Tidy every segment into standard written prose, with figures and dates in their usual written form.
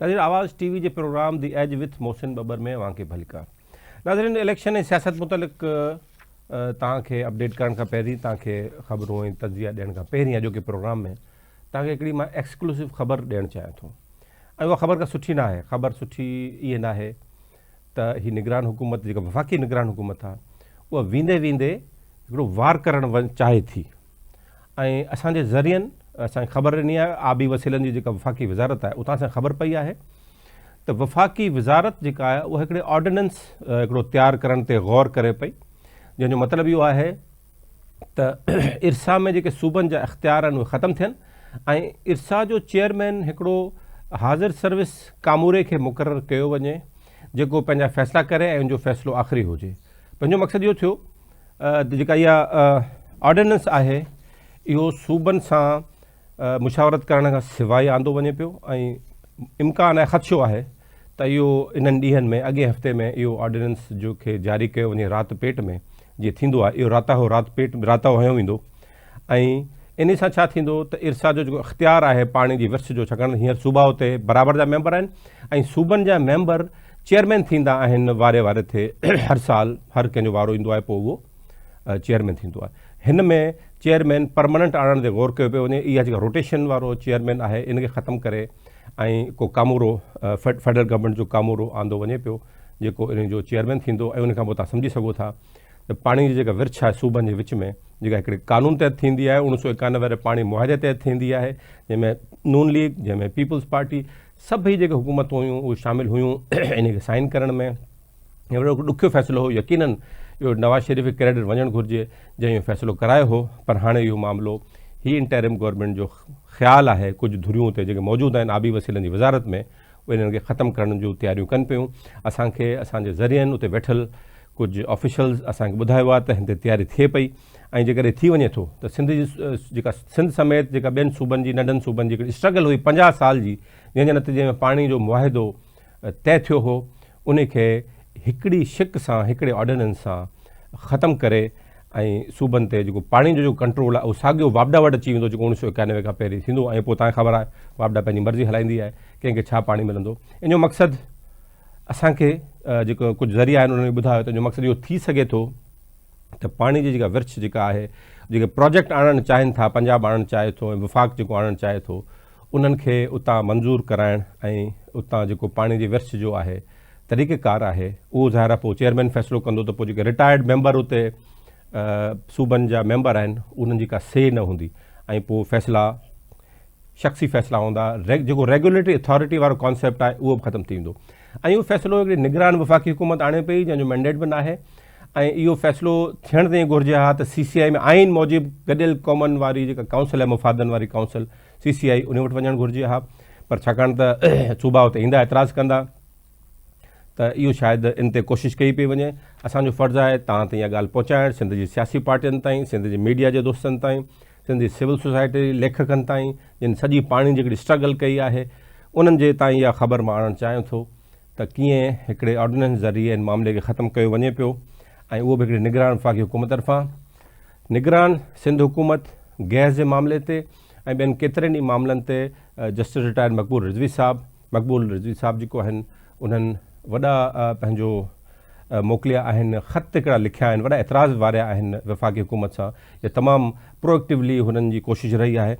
ناظرين آواز ٽي وي جي programme the edge with Mohsin Babbar ۾ اوهان کي ڀليڪار. ناظرين اليڪشن ۽ سياست متعلق توهان کي اپڊيٽ ڪرڻ کان پهرين توهان کي خبرون ۽ تجزيا ڏيڻ کان پهرين اڄوڪي پروگرام ۾ توهان کي هڪڙي مان ايڪسڪلوسو خبر ڏيڻ چاهيان ٿو ۽ اها خبر ڪا سٺي ناهي. خبر سٺي اها ناهي ته هي نگران حڪومت جيڪا وفاقي نگران حڪومت آهي اها ويندي ويندي هڪڙو وار ڪرڻ چاهي ٿي ۽ اسان جي ذريعن اسان کي خبر ڏني آهي آبي وسيلن جي جيڪا وفاقي وزارت آهي اتان اسان کي خبر پئي آهي ته وفاقي وزارت جيڪا آهي اها هڪڙي آرڊيننس هڪڙو تيار ڪرڻ تي غور ڪري پئي جنهن جو مطلب اهو آهي ته ارسا ۾ جيڪي صوبن جا اختيار آهن اهي ختم ٿين ۽ ارسا جو چيئرمين هڪڙو حاضر سروس ڪاموري کي مقرر ڪيو وڃي جيڪو پنهنجا فيصلا ڪري ۽ ان جو فيصلو آخري هجي پنهنجو مقصد اهو ٿيو ته جيڪا اها آرڊيننس آهي اهو صوبن سان مشاورت ڪرڻ کان سواء آندو وڃي پيو ۽ امڪان آهي خدشو آهي ته اهو انهن ڏينهن ۾ اڳئين هفتي ۾ اهو آرڊيننس جو کي جاري ڪيو وڃي رات پيٽ ۾ جيئن ٿيندو آهي اهو راتاهو رات پيٽ راتاهو هنيو ويندو ۽ انهي سان ڇا ٿيندو ته ارسا جو جيڪو اختيار آهي پاڻي جي ورڇ جو ڇاڪاڻ ته هينئر صوبا اتي برابر جا ميمبر آهن ۽ صوبن جا ميمبر چيئرمين ٿيندا آهن واري واري تي هر سال هر ڪنهن جو وارو ايندو آهي پوء اهو چيئرمين ٿيندو آهي هن ۾ چيئرمين پرماننٽ آڻڻ تي غور ڪيو پيو وڃي اها جيڪا روٽيشن وارو چيئرمين آهي ان کي ختم ڪري ۽ ڪو ڪامورو فيڊرل گورنمينٽ جو ڪامورو آندو وڃي پيو جيڪو ان جو چيئرمين ٿيندو ۽ ان کان پوء تان سمجهي سگهو ٿا ته پاڻي جي جيڪا ورڇ آهي صوبن جي وچ ۾ جيڪا هڪڙي قانون تحت ٿيندي آهي اوڻ سو ايڪانوي واري پاڻي معاهدي تحت ٿيندي آهي جنهن ۾ نون ليگ جنهن ۾ پيپلز پارٽي سڀئي جيڪي حڪومتون هيون اهي شامل هيون ان کي سائن ڪرڻ ۾ وڏو ڏکيو فيصلو هو يقينن اهو نواز شريف کي ڪريڊٽ وڃڻ گهرجي جنهن اهو فيصلو ڪرايو هو پر هاڻي اهو معاملو هي انٽرم گورنمينٽ جو خيال آهي ڪجهه ڌريون اتي جيڪي موجود آهن آبي وسيلن جي وزارت ۾ اهي انهن کي ختم ڪرڻ جون تياريون ڪن پيون. اسان کي اسان جي ذريعن اتي ويٺل ڪجهه آفيشلز اسان کي ٻڌايو آهي ته هن تي تياري ٿئي پئي ۽ جيڪڏهن ٿي وڃي ٿو ته سنڌ جي جيڪا سنڌ سميت جيڪا ٻين صوبن جي ننڍن صوبن جي هڪڙي اسٽرگل هئي 50 سال جي جنهن جي نتيجي ۾ پاڻي جو معاهدو طئي ٿيو هو ان کي هڪڙي شق سان هڪڙي آرڊيننس سان ختم ڪري ۽ صوبن تي جيڪو پاڻي جو جيڪو ڪنٽرول آهي اهو ساڳيو واپڊا وٽ اچي ويندو جيڪو اوڻيهه سو ايڪانوي کان پهرين ٿيندو ۽ پوء توهان کي خبر آهي واپڊا پنهنجي مرضي هلائيندي آهي ڪنهن کي ڇا پاڻي ملندو ان جو مقصد اسان کي جيڪو ڪجهه ذريعا آهن انهن ٻڌايو ته ان جو مقصد اهو ٿي سگهي ٿو ته پاڻي جي جيڪا ورڇ جيڪا آهي جيڪي پروجيڪٽ آڻڻ چاهين ٿا پنجاب آڻڻ چاهي ٿو ۽ وفاق جيڪو آڻڻ چاهي ٿو انهن کي اتان منظور ڪرائڻ ۽ اتان جيڪو پاڻي جي ورڇ جو آهي طريقه ڪار آهي اهو ظاهر آهي پوء چيئرمين فيصلو ڪندو ته پوء جيڪي رٽائرڊ ميمبر اتي صوبن جا ميمبر آهن انهن جي ڪا سي نه هوندي ۽ پوء فيصلا شخصي فيصلا هوندا جيڪو ريگوليٽري اٿارٽي وارو ڪانسيپٽ آهي اهو به ختم ٿي ويندو ۽ اهو فيصلو هڪڙي نگران وفاقي حڪومت آڻي پئي جنهن جو مينڊيٽ به ناهي ۽ اهو فيصلو ٿيڻ تائين گهرجي ها ته سي سي آء ۾ آئين موجب گڏيل قومن واري جيڪا ڪائونسل آهي مفادن واري ڪائونسل سي سي آء ان وٽ وڃڻ گهرجي ها پر ڇاڪاڻ ته صوبا اتي ايندا اعتراض ڪندا ته اهو شايد ان تي ڪوشش ڪئي پئي وڃي. اسان جو فرض آهي توهان تائين اها ڳالهه پهچائڻ، سنڌ جي سياسي پارٽين تائين، سنڌ جي ميڊيا جي دوستن تائين، سنڌ جي سول سوسائٽي جي ليکڪن تائين جن سڄي پاڻي جي هڪڙي اسٽرگل ڪئي آهي انهن جي تائين اها خبر مان آڻڻ چاهيان ٿو ته ڪيئن هڪڙي آرڊيننس ذريعي ان معاملي کي ختم ڪيو وڃي پيو ۽ اهو به هڪڙي نگران وفاقي حڪومت طرفان نگران سنڌ حڪومت گئس جي معاملي تي ۽ ٻين ڪيترن ئي معاملن تي جسٽس رٽائرڊ مقبول رضوي صاحب مقبول رضوي صاحب جيڪو آهن انهن وڏا پنهنجو موڪليا آهن خط هڪڙا لکيا آهن وڏا اعتراض واريا آهن وفاقي حڪومت سان يا تمام پرو ايڪٽيولي هنن جي ڪوشش رهي آهي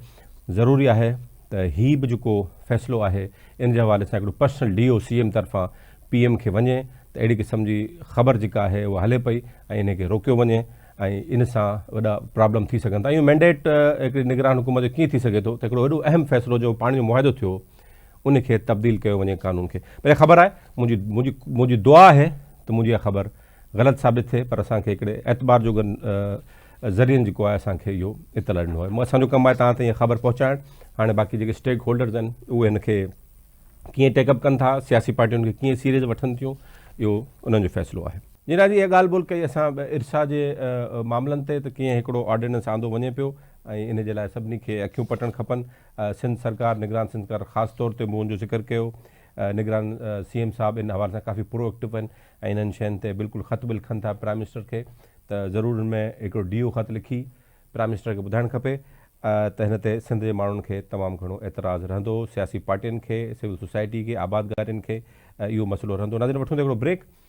ضروري آهي ته هي به جيڪو فيصلو آهي ان جي حوالي سان هڪڙو personal D O C M طرفان پي ايم کي وڃي ته اهڙي قسم جي خبر جيڪا آهي اها هلي پئي ۽ ان کي روڪيو وڃي ۽ ان سان وڏا پرابلم ٿي سگهن ٿا اهو مينڊيٽ هڪڙي نگران حڪومت جو ڪيئن ٿي سگهي ٿو ته هڪڙو ايڏو اهم فيصلو جو پاڻي جو معاهدو ٿيو ان کي تبديل ڪيو وڃي قانون کي پر خبر آهي منهنجي منهنجي منهنجي دعا آهي ته منهنجي اها خبر غلط ثابت ٿئي پر اسان کي هڪڙي اعتبار جوڳن ذريعن جيڪو آهي اسان کي اهو اطلاع ڏنو آهي اسان جو ڪم آهي توهان تائين خبر پهچائڻ هاڻي باقي جيڪي اسٽيڪ هولڊرز آهن اهي هن کي ڪيئن ٽيڪ اپ ڪن ٿا سياسي پارٽيون کي ڪيئن سيريس وٺن ٿيون اهو انهن جو فيصلو آهي. جي ناظرين اها ڳالهه ٻولهه ڪئي اسان ارسا جي معاملن تي ته ڪيئن هڪڙو آرڊيننس آندو وڃي پيو ۽ ان جي لاء سڀني کي اکيون پٽڻ کپن سنڌ سرڪار نگران سنڌ سرڪار خاص طور تي مون ان جو ذڪر ڪيو نگران سي ايم صاحب ان حوالي سان ڪافي پرو ايڪٽو آهن ۽ انهن شين تي بلڪل خط به لکن ٿا پرائم منسٽر کي ته ضرور ان ۾ هڪڙو ڊي او خط لکي پرائم منسٽر کي ٻڌائڻ کپي ته هن تي سنڌ جي ماڻهن کي تمام گهڻو اعتراض رهندو، سياسي پارٽين کي، سول سوسائٽي کي، آبادگارين کي اهو مسئلو رهندو. ناظرين وٺون ٿا هڪڙو بريڪ.